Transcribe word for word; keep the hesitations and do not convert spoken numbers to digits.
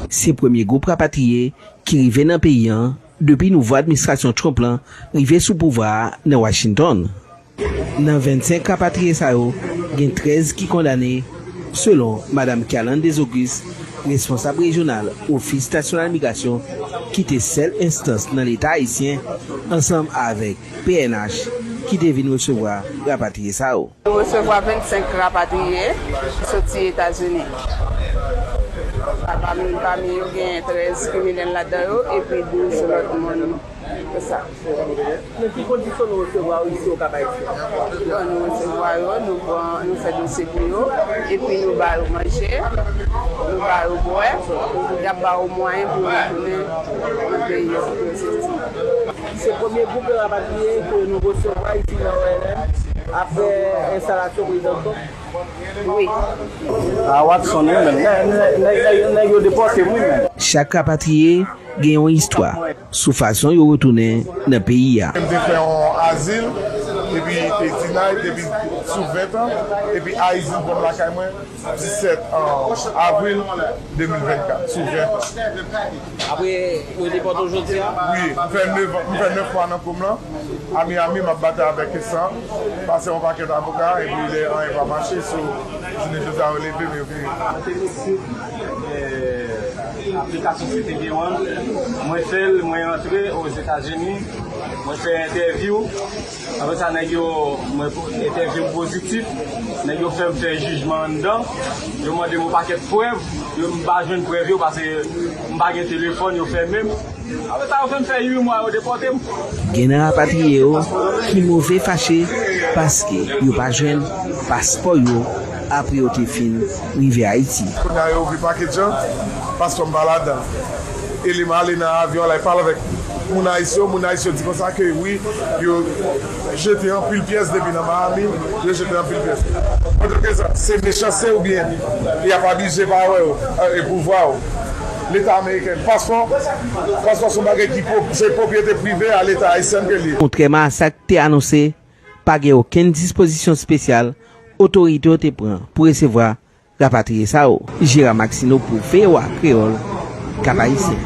Se premye gwoup rapatriye ki rive nan peyi an depi nouvo administrasyon Trump lan rive sou pouvwa a nan Washington. Nan vennsenk rapatriye sa yo, gen trèz ki kondane, selon Madam Kialande Desauguste, responsab rejyonal Ofis Nasyonal Migrasyon, ki te sèl enstans nan Leta ayisyen, ansanm avèk P N H, ki te vin resevwa rapatriye sa yo. Nou resevwa vennsenk rapatriye soti Etazini. Pami, pami yo, gen trèz kriminèl ladan yo, epi douz lòt moun. Se sa. Nan ki kondisyon nou resevwa yo isi o Kap Ayisyen? Bon, nou resevwa yo, nou pran, nou fè dosye pou yo, epi nou ba yo manje, nou ba yo bwè, y ap ba yo mwayen pou yo retounen nan peyi yo kote yo soti. Se premye gwoup de rapatriye ke nou resevwa isi nan O L M apre enstalasyon prezidan Trump. Wi. A Watson, wi menm. Nèg, nèg, nèg, nèg, nèg yo depòte m, wi menm. Chak rapatriye gen yon istwa sou fason yo retounen nan peyi a. M te fè yon azil, epi te dinay, depi sou ven tan, epi Ayiti vòm lakay mwen, disèt avril de mil vennkat, sou ven. Apre, yo depòte w jodi a? Wi, m fè nèf, m fè nèf mwa nan kòm lan. A Miami, m ap batay avèk kes sa. Pase yon pakèt avoka, epi lè anyen pa mache, so, jounen jodi a, yo leve m, yo vini. Mwen te Meksik, eh, aplikasyon C T B one. Mwen fè l, mwen antre Ozetazini, mwen fè entèvyou. Apre sa, nèg yo, mwen, entèvyou m pozitif. Nèg yo fè m fè jijman anndan. Yo mande m yon pakèt prèv. Yo, m pa jwenn prèv yo paske m pa gen telefòn, yo fèmen m. Apre sa, yo fè m fè uit mwa, yo depòte m. Gen nan rapatriye yo ki move fache paske yo pa jwenn paspò yo apre yo te fin rive Ayiti. Kounye a, yo ouvri pakedj lan, paspò m pa ladan. E lè m ale nan avyon an la, e pale avèk moun ayisyen yo, moun ayisyen yo di konsa ke wi, yo jete anpil pyès depi nan Miami, yo jete anpil pyès. Antouleka, se mechanste oubyen y ap abize pawè yo, e pouvwa yo. Leta ameriken, paspò, paspò se yon bagay ki pwop-, se pwopriyete prive a Leta ayisyen ke li ye. Kontrèman a sa k te anonse, pa gen okenn dispozisyon espesyal otorite yo te pran pou resevwa rapatriye sa yo. Gérard Maxineau pou V O A Kreyòl, Kap Ayisyen.